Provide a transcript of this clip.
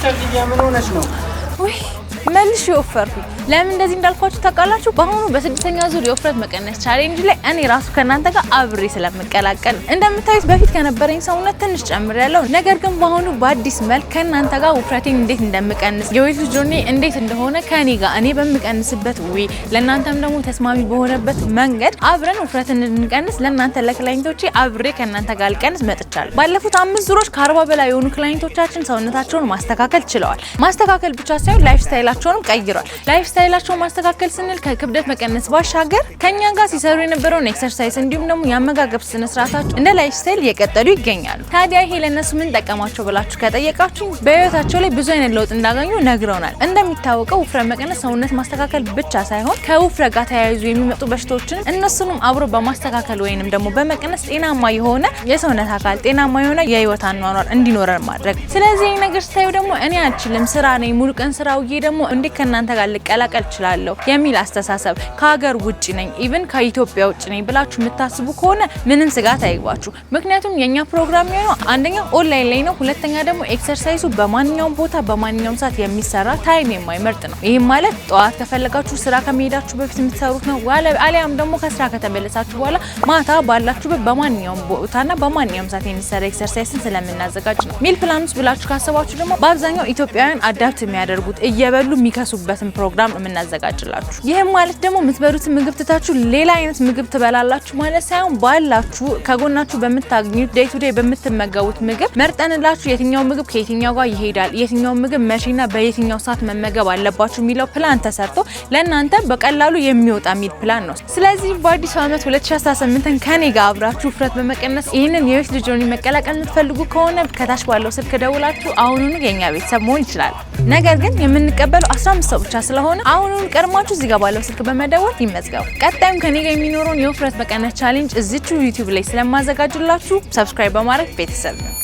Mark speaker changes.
Speaker 1: Sister ሊዲያ፣ ምን ሆነች ነው?
Speaker 2: ውይ፣ መልሼ ወፈርኩኝ። ለምን እንደዚህ እንዳልኳችሁ ታውቃላችሁ? በአሁኑ በስድስተኛ ዙር የውፍረት መቀነስ challenge ላይ እኔ ራሱ ከእናንተ ጋር አብሬ ስለምቀላቀል ነው። እንደምታዩት በፊት ከነበረኝ ሰውነት ትንሽ ጨምሬያለሁ። ነገር ግን በአሁኑ በአዲስ መልክ ከእናንተ ጋር ውፍረቴን እንዴት እንደምቀንስ፣ የ weight journey እንዴት እንደሆነ፣ ከእኔ ጋር እኔ በምቀንስበት way ለእናንተም ደግሞ ተስማሚ በሆነበት መንገድ አብረን ውፍረትን እንድንቀንስ ለእናንተ ለ client ኦቼ አብሬ ከእናንተ ጋር ልቀንስ መጥቻለሁ። ባለፉት አምስት ዙሮች ከ40 በላይ የሆኑ client ኦቻችን ሰውነታቸውን ማስተካከል ችለዋል። ማስተካከል ብቻ ሳይሆን lifestyle ኣቸውንም ቀይሯል። Lifestyle ኣቸውን ማስተካከል ስንል ከክብደት መቀነስ ባሻገር ከኛ ጋር ሲሰሩ የነበረውን exercise እንዲሁም ደግሞ የአመጋገብ ስነስርዓታቸው እንደ lifestyle እየቀጠሉ ይገኛሉ። ታዲያ ይሄ ለእነሱ ምን ጠቀማቸው ብላችሁ ከጠየቃችሁ በህይወታቸው ላይ ብዙ አይነት ለውጥ እንዳገኙ ነግረውናል። እንደሚታወቀው ውፍረት መቀነስ ሰውነት ማስተካከል ብቻ ሳይሆን ከውፍረት ጋር ተያይዞ የሚመጡ በሽታዎችን እነሱንም አብሮ በማስተካከል ወይንም ደግሞ በመቀነስ ጤናማ የሆነ የሰውነት አካል፣ ጤናማ የሆነ የህይወት አኗኗር እንዲኖረን ማድረግ። ስለዚህ ይህ ነገር ስታዩ ደግሞ እኔ አልችልም፣ ስራ ነኝ፣ ሙሉ ቀን ስራ ውዬ ደግሞ እንዴት ከእናንተ ጋር ልቀላቀል እችላለሁ የሚል አስተሳሰብ፣ ከሀገር ውጭ ነኝ፣ even ከኢትዮጵያ ውጭ ነኝ ብላችሁ የምታስቡ ከሆነ ምንም ስጋት አይግባችሁ። ምክንያቱም የእኛ ፕሮግራም የሚሆነው አንደኛ ኦንላይን ላይ ነው፣ ሁለተኛ ደግሞ exercise ኡ በማንኛውም ቦታ በማንኛውም ሰዓት የሚሰራ፣ time የማይመርጥ ነው። ይህም ማለት ጠዋት ከፈለጋችሁ ስራ ከመሄዳችሁ በፊት የምትሰሩት ነው፣ አሊያም ደግሞ ከስራ ከተመለሳችሁ በኋላ ማታ ባላችሁበት በማንኛውም ቦታና በማንኛውም ሰዓት የሚሰራ exercise ን ስለምናዘጋጅ ነው። Meal plan ውስጥ ብላችሁ ካሰባችሁ ደግሞ በአብዛኛው ኢትዮጵያውያን adapt የሚያደርጉት፣ እየበሉ የሚከሱበትን ፕሮግራም ነው የምናዘጋጅላችሁ። ይህም ማለት ደግሞ የምትበሉትን ምግብ ትታችሁ ሌላ አይነት ምግብ ትበላላችሁ ማለት ሳይሆን ባላችሁ፣ ከጎናችሁ በምታገኙት፣ day to day በምትመገቡት ምግብ መርጠንላችሁ የትኛው ምግብ ከየትኛው ጋር ይሄዳል፣ የትኛው ምግብ መቼና በየትኛው ሰዓት መመገብ አለባችሁ የሚለው ፕላን ተሰርቶ ለእናንተ በቀላሉ የሚወጣ meal plan ነው። ስለዚህ በአዲሱ ዓመት 2018ን ከኔ ጋር አብራችሁ ውፍረት በመቀነስ ይህንን የህይወት journey መቀላቀል የምትፈልጉ ከሆነ ከታች ባለው ስልክ ደውላችሁ አሁኑኑ የኛ ቤተሰብ መሆን ይችላል። ነገር ግን የምንቀበለው 15 ሰው ብቻ ስለሆነ አሁኑኑ ቀድማችሁ እዚህ ጋር ባለው ስልክ በመደወል ይመዝገቡ። ቀጣዩም ከኔ ጋር የሚኖረውን የውፍረት መቀነስ challenge እዚቹ YouTube ላይ ስለማዘጋጅላችሁ subscribe በማድረግ ቤተሰብ ነው።